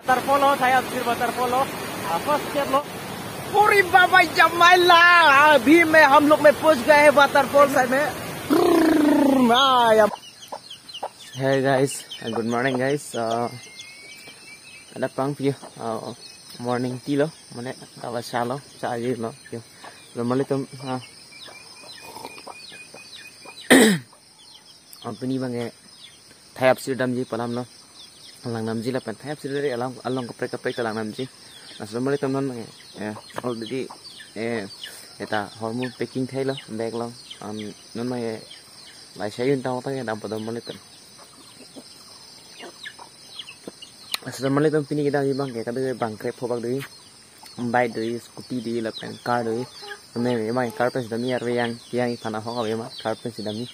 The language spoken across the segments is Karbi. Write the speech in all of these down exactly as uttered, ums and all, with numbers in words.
Waterfall ho, Thai Apsir waterfall ho. Ah, first step lo. Puri baba jamaila. अभी में हम लोग में पहुंच गए हैं waterfall side में। Ah, ya. Hey guys, uh, good morning guys. Uh, ada pang view. Uh, morning tea lo, mane tawa cha lo, cha ji lo. Yo. Lo mali tum, ah. Ampini bang eh, Thai Apsir damji pu alam lo. Lang damji lapen Thai Apsir dari along, along kaprek kaprek ta lang damji. Laso mali tum non bang eh, eh, already, eh, eta hormu packing thai lo, bag lo. Am, non bang eh, lai sayun tang tang eh, dam padam mali tum. Laso mali tum pini kedamji bang eh, kadu bang krep phobak dui. Bike dui, scooty dui, lapen car dui. Mane bang car pen si damji arve yang, yang iphan ahok ave ma, car pen si damji.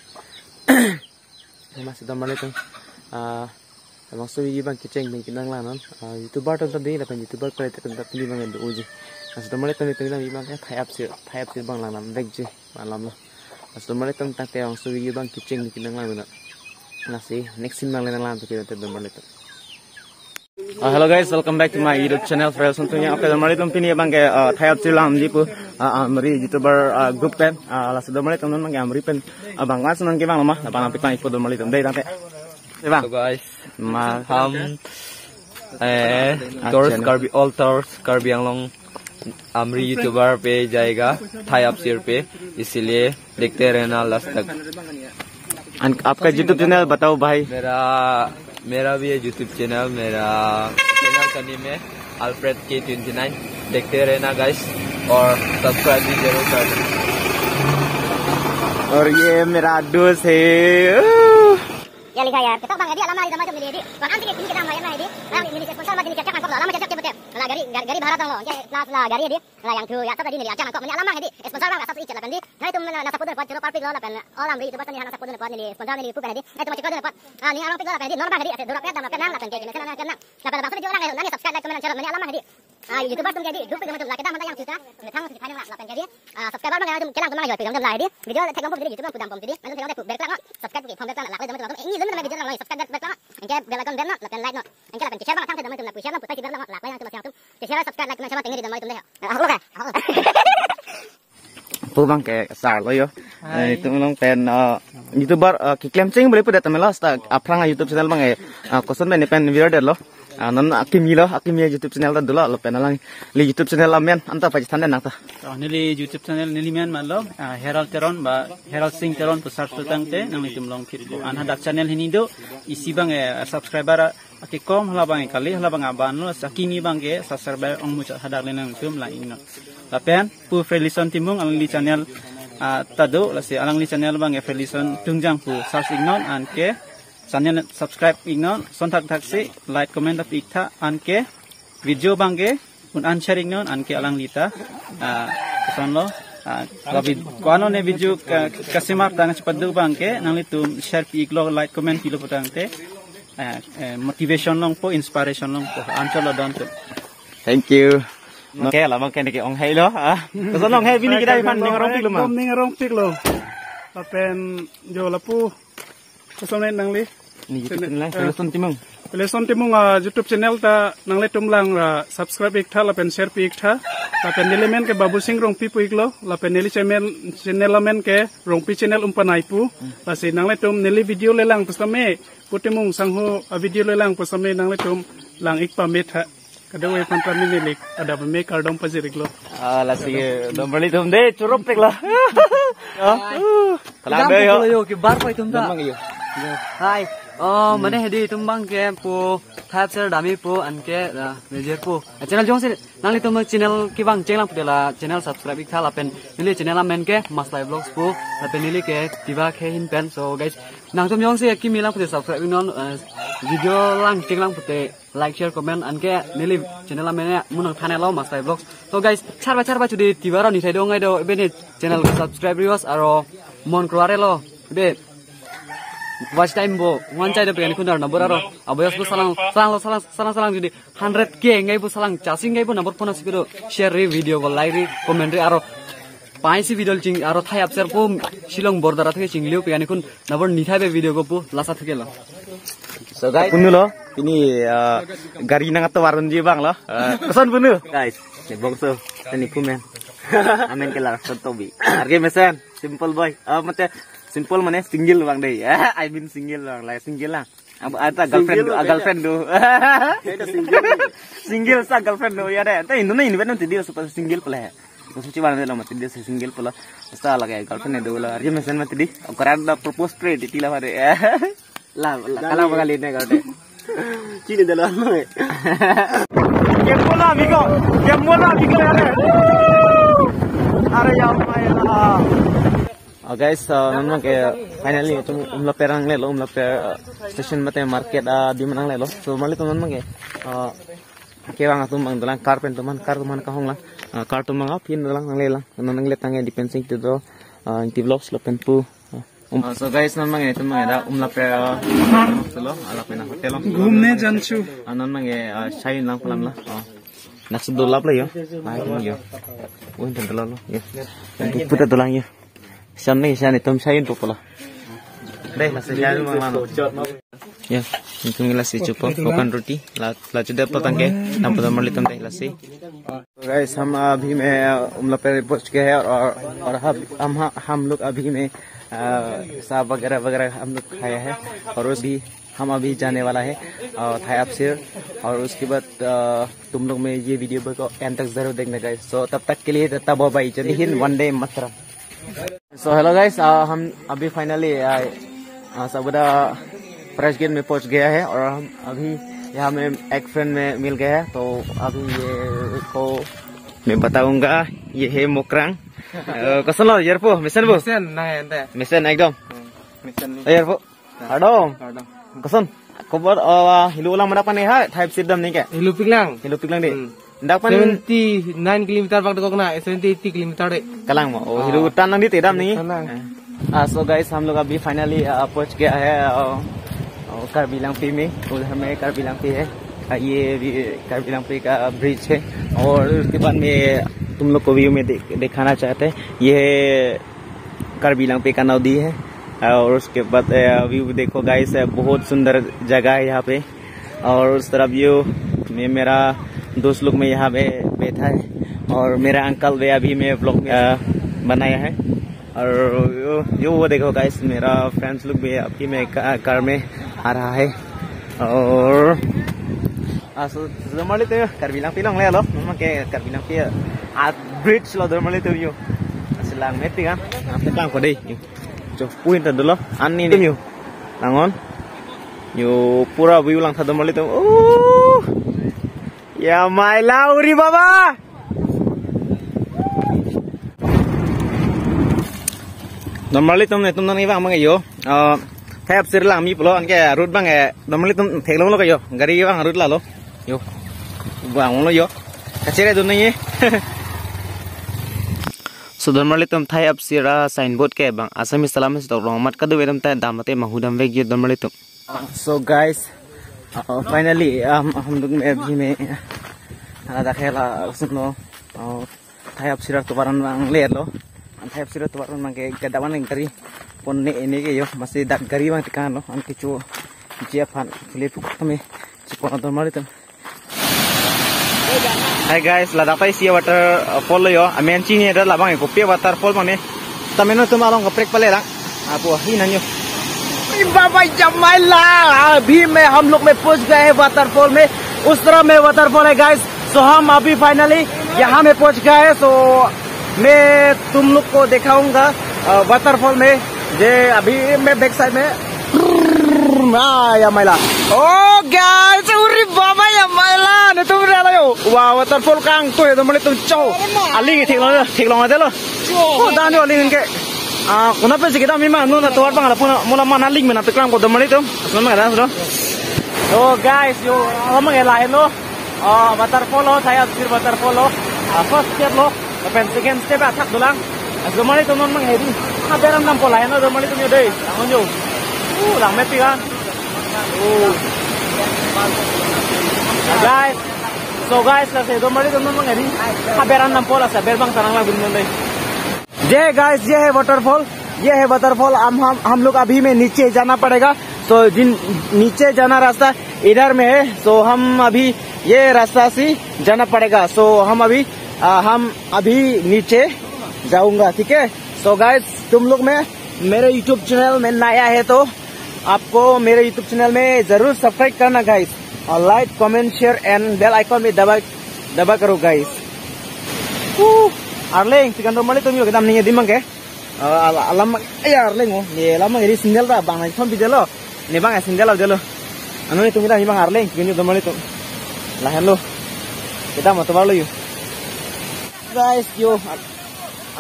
Masi dam mali tum. Ah, labangso video bang kecheng pen kenang lang non. Ah, YouTuber tum ta dei lapen YouTuber pare tum ta pini bang do uji. Masi dam mali tum tum bang Thai Apsir, Thai Apsir bang lang lang vekji alam lo. Masi dam mali tum tangte labangso video bang kecheng pen kenang lang non. Lasi next scene bang le nang lang tu kita dam mali tum. Uh, hello guys, welcome back to my YouTube channel, Frelson Tungyang. Okay, dam mali tum pini bang ke, uh, Thai Apsir lang damji pu, uh, Amri YouTuber, uh, group pen, uh, laso dam mali tum non bang ke Amri pen, uh, bang mas non ke bang lama, bang lampi tang ipo dam mali tum dei tangte. Dei bang. तो guys, ma हम, ए, अच्छा, टूर्स ना। Karbi, all tours Karbi Anglong Amri YouTuber पे जाएगा, थाई अपसिर पे, इसीलिए देखते रहना लास्ट तक। And आपका YouTube चैनल बताओ भाई। मेरा, मेरा भी है YouTube चैनल, मेरा चैनल का नेम है अल्फ्रेड के ट्वेंटी नाइन। देखते रहना गाइस, और सब्सक्राइब भी जरूर कर देना। और ये मेरा दोस्त है। क्या लिखा यार? Ketok bang edi alam ari damai tum neli edi. Bang anti ke pini kedam mai na edi. Bang neli sponsor ma neli kecak angkok lo, alam kecak ke betul. La gari, gari, gari bhara tang lo. Ke plus la gari edi. La yang thu ya tadi neli kecak angkok. Neli alam edi. Sponsor bang asap ikit lapen di. Neli tum na support dun pot choro parpik lo lapen all Amri YouTuber neli na support dun pot neli sponsor neli pupe edi. Neli tum chiklo dun pot. Ah, neli alam pik lo lapen di. Non bang edi. Ase dura pet dam pet nang lapen ke neli sana kenang. Lapen bang sudah orang neli subscribe, like, comment, and share neli alam edi. Ah, YouTuber tum ke di. Duk pik lo tum la kedam ya yang chuta. Neli thang si thang lapen ke di. Ah, subscriber bang tum kelang tum bang joi pik tum la edi. Video theklong pon di YouTube bang pudam pon di. Bang theklong pu bek lang. Subscribe ke pon bek lang. Laklai tum tum ini zoom na video lang subscribe bek lang. Anke bell icon bam non lapen like non. Anke lapen share bang tang ke tum tum share bang putai bek lang. Laklai tum tum share subscribe like tum share bang tengri tum tum deh. Ah, oke. Pu bang ke sar lo yo. Hai. Eh, itum along pen, eh, YouTuber, eh, keklem cheng beli pu det ta melo sta aphrang a YouTube channel bang eh, eh, koson pen pen viral det lo. Ah, non akimi lo, akimi YouTube channel ta dolo lapen alangli YouTube channel amen anta pachethan den nang ta. Oh, neli YouTube channel neli men ma lo, ah, Herald Teron ba Herald Singh Teron pu search lo tangte nanglitum longphit po. An hadak channel hini do, isi bang eh subscriber a, akekom hala bang eh kali hala bang aban lo, akimi bang ke subscriber ong muchot hadak le nangtum la-ik non. Lapen pu Frelison Timung alangli channel, ah, ta do, lasi alangli channel bang eh Frelison Tungjang pu search-ik non anke channel subscribe-ik non, son thakthak si like comment ta pi-ik tha anke video bang ke un an share-ik non anke alangli ta, ah, koson lo, ah, labi ko-an one video ka, kasemar tang chepadu bang ke nanglitum share pi-ik lo, like comment pilo pu tangte, ah, eh, motivation longpo, inspiration longpo, anchot lo don tum. Thank you. Oke, la bang ke neke ong hei lo, ah. Koson ong hei pini kedam iphan ning arong pik lo ma. Ekdom ning arong pik lo. Lapen jo lapu koson nangli. Ni YouTube channel, eh, Frelison Timung. Frelison Timung, ah, YouTube channel ta nanglitum lang, ah, subscribe-ik tha lapen share pi-ik tha. Lapen neli men ke Babu Singh Rongpi pu-ik lo. Lapen neli channel, channel amen ke Rongpi Channel Umpanai pu. Lasi nanglitum neli video le lang pusitame pu Timung sangho a video le lang pusitame nanglitum lang-ik pame tha. Kadokave aphan ta neli adap me kardom pajir-ik lo. Ah, lasi dam mali tum de choro pik lo. Yo. Kalang dam be yo. Pik lo yo, ke bar pai tum ta. Dam mang yo. Hai. Oh, mane hedi tum bang ke pu Thai Apsir damji pu anke, ah, major pu. Ah, channel jongsi nanglitum channel kevang chenglang pute la channel subscribe-ik tha lapen neli channel amen ke Maslai Vlogs pu lapen neli ke Tiwa ke hin pen. So guys, nangtum jongsi kimi lang pute subscribe-ik non, ah, video lang chenglang pute like, share, comment anke neli channel amen mo nangthan-et lo Maslai Vlogs. So guys, charba charba chudi Tiwa ro ni thai dong ai do, ibe ne channel subscribe rios aro mon kro-ar-et lo. Ibe watch time bo one chai do pen kunar number aro. Abo yos bo salang salang lo, salang salang salang chudi hundred K ngai bo salang chasing ngai bo number phone asik do share ri video bo like ri comment ri aro pai si video ching aro Thai Apsir pu Shillong border athe ching liu pen kun number ni thai be video ko pu lasa thuke lo. So guys, punulo, pini uh, gari nangtovar unji abang lo. Uh, koson punu? Guys, ne bongso, ne pumen. Amen ke Larson Tobi. Arge mesen, simple boy. Uh, mate simple mane single abang dei. I mean single abang, like single lang. Ab ata girlfriend do, girlfriend do. Single sa girlfriend do ya dei. Te indu na indu na tidi super single pula. Kusuchi bana lo mati dia single pula. Sa lagi girlfriend do la. Arge mesen mati di. Okoran da propose pre di tila pare. La la kala bagal ini kau deh. Chini dalo ano eh. Game bola amigo. Game bola amigo ya dei. Are ya maila. Uh, guys, uh, non abang ke finally itum Umlaper nanglelo, Umlaper uh, station mate market uh, adim nanglelo. So marli itum non abang ke uh, kevang atum abang dolang, car pen atum an, car atum an kahong lang, uh, car atum abang aphi dolang nanglelang, non nangle tangke Dipen Sing Ingti do, uh, Ingti Vlogs lapen pu. Uh, um. Uh, so guys, non abang ke itum abang ke da Umlaper uh, solo, ala pen hotel lo. घूमने जान्छु। Uh, non abang ke uh, shai lang palam la. Uh. Nak sudah lap la yo. Mai yo. Uin tan dolang lo yo. Puta dolang yo. Shan ni shan itum shai un popolo. Dei, lasi shai un mang lang. Ya, itum lasi chupo, kokan roti, la la chuda potang ke, nam pada marli itum dei lasi. Guys, हम अभी में अ, उमलापेर पहुंच गए हैं और और, और हम हम हम लोग अभी में अ, सा वगैरह वगैरह हम लोग खाया है और उस भी हम अभी जाने वाला है अ, थाई अपसिर और उसके बाद अ, तुम लोग में ये वीडियो को एंड तक जरूर देखना गाइस। तो तब तक के लिए टाटा बाय बाय, जय हिंद, वंदे Mataram. So hello guys, uh, हम अभी finally uh, uh, सबदा फ्रेश गेट में पहुंच गया है और हम अभी यहाँ में एक फ्रेंड में मिल गया है। तो अभी ये को मैं बताऊंगा, ये है मोकरांग। Uh, koson lo, yarpo, mesen bo? Mesen, nang ente. Mesen ekdom. Hmm, mesen ni. Eh, yarpo. Kardom. Kardom. Koson? Khobor, oh, helo lang madak pan ne ha, thaip sidam ne ke? Helo piklang. Helo piklang dei. Hmm. Dak pan seventy nine kilometer bak dekok na, seventy eighty kilometer dei. Kalang mo. Oh, ah. Helo tan nang di te dam ne. Tan nang. Ah, so guys, हम लोग अभी finally uh, पहुंच गया है uh, uh, Karbi लांगपी में। उधर में कार्बी लांगपी है। Uh, ये भी कार्बी लांगपी का ब्रिज है। और उसके बाद में तुम लोग को व्यू में दे, दिखाना चाहते हैं, ये कार्बी लांगपी का नदी है। और उसके बाद अ, व्यू देखो गाइस, बहुत सुंदर जगह है यहाँ पे। और उस तरफ व्यू में मेरा दोस्त लोग में यहाँ पे बैठा है और मेरा अंकल भी अभी मैं ब्लॉग में अ, बनाया है। और यो, यो वो देखो गाइस, मेरा फ्रेंड्स लोग भी अभी मैं का, कार में आ रहा है। और aso domarli te Karbi Langpi longle lo, non abang ke Karbi Langpi a bridge lo domarli te yo. Aso langmepik an, aso kang ko dei. Jo, puin ta dolo, ani ni yo. Langon. Yo, pura view langtha domarli te. Oh. Ya maila uri baba. Domarli tum ne tum nang ivang mang yo. Uh, thai apsir lang mi pulo anke route abang eh domarli tum theklong lo ke yo. Gari ivang route la lo. Yo. Vang lo yo. Kachere dun nang ye. So domarli tum thai apsir a signboard ke bang Assamese salam si tok rong mat kadu vedam ta dam te mahudam vek yo domarli tum. So guys, uh, finally हम हम लोग में अभी में खाना dak hela soon low. Uh, thai apsir atovar an vanglo. An thai apsir atovar an abang ke gada abang gari pon ne ene ke yo, masi dak gari abang tekan lo, an kecho je aphan kile puk tame chepon domarli tum. Hi guys, ladak ta isi water uh, fall lo yo. Amen chini ada labang ko pe waterfall mane. Tameno tum along kaprek pale lang. Apo hi nanyo. अरे बाबा, जमाइला। अभी में हम लोग में पहुंच गए हैं वाटरफॉल में। उस तरह में वाटरफॉल है गाइस। सो हम अभी फाइनली यहाँ में पहुंच गए हैं। सो मैं तुम लोग को दिखाऊंगा अ, वाटरफॉल में। जे अभी मैं बैक साइड में। Ah, ya maila. Oh guys, uri baba ya maila. Netum re ala yo. Wah, waterfall kang to ya domarli tum cho. Aling theklong theklong ade lo. Oh, dan yo aling ke. Ah, kuna pe sikit ami ma nuna tuar pang ala puna mula mana aling mena teklang ko domarli tum. Asma mana do. Oh guys, yo, ama ke lahin lo. Ah, waterfall lo, thai apsir waterfall lo. Ah, first step lo, lapen second step athak dolang. As domarli tum non mang hedi. Haber an nam pola heno domarli tum yo dei. Langon yo. Uh, langmepik an. Uh. Guys. So guys, lasi domarli tum non mang hedi. Haber an nam pola sa ber bang sarang la gun non dei. ये गाइस, ये है वाटरफॉल, ये है वाटरफॉल। हम हम हम लोग अभी में नीचे जाना पड़ेगा। तो जिन नीचे जाना रास्ता इधर में है, तो हम अभी ये रास्ता से जाना पड़ेगा। तो हम अभी, आ, हम अभी नीचे जाऊंगा, ठीक है। तो गाइस, तुम लोग में मेरे YouTube चैनल में नया है तो आपको मेरे YouTube चैनल में जरूर सब्सक्राइब करना गाइस, और like, comment, share and bell icon भी दबा, दबा करो guys. Uh, arleng, si kan do mali tum yo kedam ni di mang ke. Ah, ala-, alam mang, ya arleng oh. Ye alam mang eri sandal ta bang na thom bidelo. Ne bang sandal lo delo. Ano ni tum kedam ni bang arleng, si kan do mali tum. Lahenlo. Kedam motor lo yo. Guys, yo. Al-,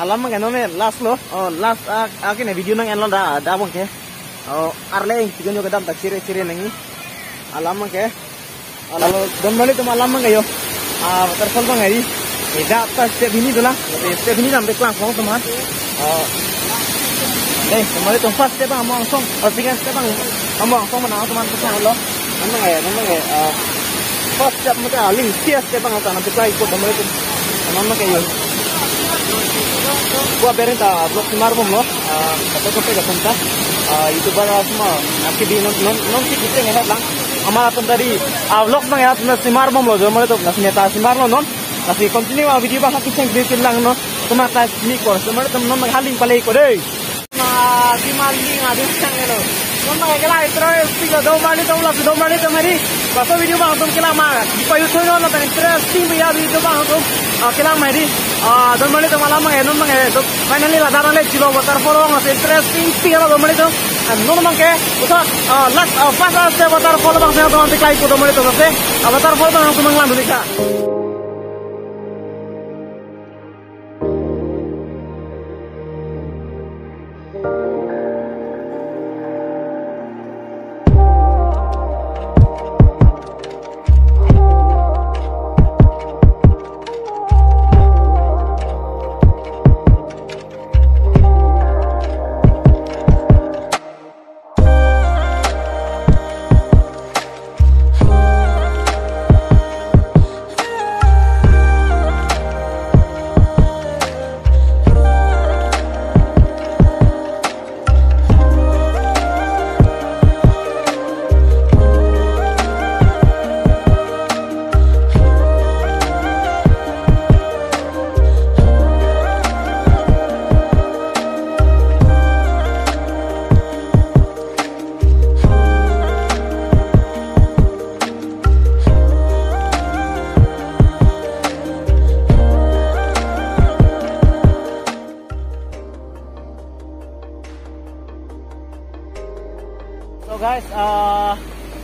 alam mang ke no me last lo. Oh, last a, a ke ne video nang-enlo da, da bang ke. Oh, arleng, si kan yo kedam ta chere chere nangji. Alam mang ke. Alo, don mali tum alam mang ke yo. Ah, waterfall bang eri. Eda ta step hini dolang. Step hini dam de klang phong tum ha. Oh. Dei, don mali tum first step bang amo angsong. Oh, second step bang amo angsong mana tum an kesang lo. Don mang ke, don mang ke. Ah, first step mungkin aling sia step bang atan nanti kelai ikut don mali tum. Don mang ke yo. Gua berin ta vlog semar bom lo. Ah, kata kote ka tum ta. Ah, YouTuber asma nanti di non non non si kita ngelat lang. Amat atum tadi, ah, vlogs bang ya, atum semar bomlo, don mali tum, lasi neta semarlo non, lasi continue a video bang kecheng video lang non, atum ta sini kor, don mali tum non haling pale ko dei. Ma, di maling adu sang lo. Non bang kelang interesting, don mali tum lasi don mali tum hari, bangso video bang atum kelang ma, di payu thoi non, non interesting biya video bang atum, ah, kelang ma di, ah, don mali tum alam bang, non bang, don Finally, ladak nangle chilo waterfall bang, lasi interesting thing lo don mali tum. Ah, non bang ke, usa, ah, last, ah, first, ah, step waterfall bang, saya teman tiklai pu don mali tum, lasi, ah, waterfall bang, teman lang dulu ka. So guys, ah,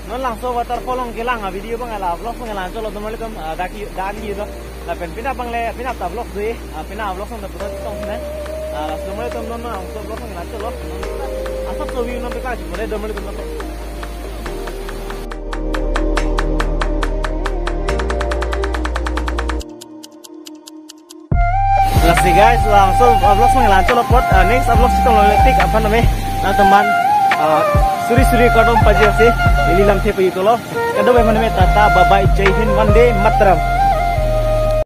non langso waterfall along kelang a video bang la vlog bang lang cholo don mali tum, ah, dak ki dan ki do. Lapen pina bang le pina ta vlog dei, ah, pina vlog song ta putar tong ne. Ah, lasi don mali tum non langso vlog bang lang cholo. Asap so view non peka ji mare don mali tum. Lasi guys, langso vlog bang lang cholo apot, ah, next vlog si tong lo tik aphan name nangtum an, ah, suri suri kardom pajirsi, ili lamthe pajirthulo. Kadokave aphan name tata, bye bye, Jai Hind, Vande Mataram.